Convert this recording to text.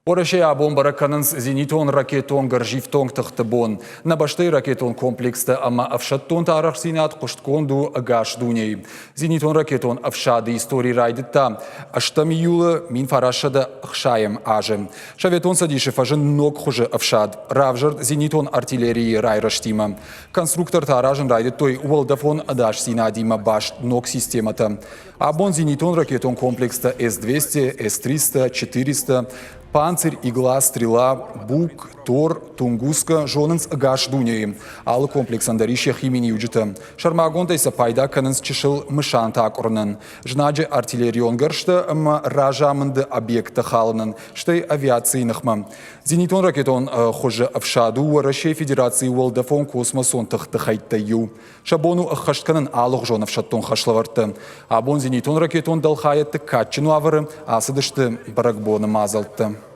Уӕрӕсейы абон бӕрӕг кӕнынц зенитон ракетон гӕрзифтонг тыхты бон. Нӕ бӕстӕйы ракетон комплекстӕ ӕмӕ ӕфсӕддонты арӕхстдзинад хъуыстгонд у ӕгас дунейы. Зенитон ракетон ӕфсады истори райдыдта 8 июлы 1960 азы. Советон Цӕдисы фӕзынд ног хуызы ӕфсад, равзӕрд зенитон артиллерийы райрӕзтимӕ. Конструктортӕ аразын райдыдтой уӕлдӕфон ӕдасдзинадимӕ баст ног системӕтӕ. Абон зенитон-ракетон комплекстӕ С-200, С-300, 400, Панцирь, Игла, Стрела, Бук, Тор, Тунгуска зонынц ӕгас дунейы. Алы комплексӕн дӕр ис йӕхи миниуджытӕ. Сӕрмагондӕй сӕ пайда кӕнынц чысыл мысантӕ акъуырынӕн, знаджы артиллерион гӕрзтӕ ӕмӕ разамынды объекттӕ халынӕн, стӕй авиацийы ныхмӕ. Зенитон-ракетон хуызы ӕфсад у Уӕрӕсейы Федерацийы уӕлдӕфон-космосон тыхты хӕйттӕй иу. Сӕ бон у ӕххӕст кӕнын алыгъуызон ӕфсӕддон хӕслӕвӕрдтӕ. Абон зенитон-ракетон дӕлхайӕдты кадджын уавӕры ацыдысты бӕрӕгбоны мадзӕлттӕ.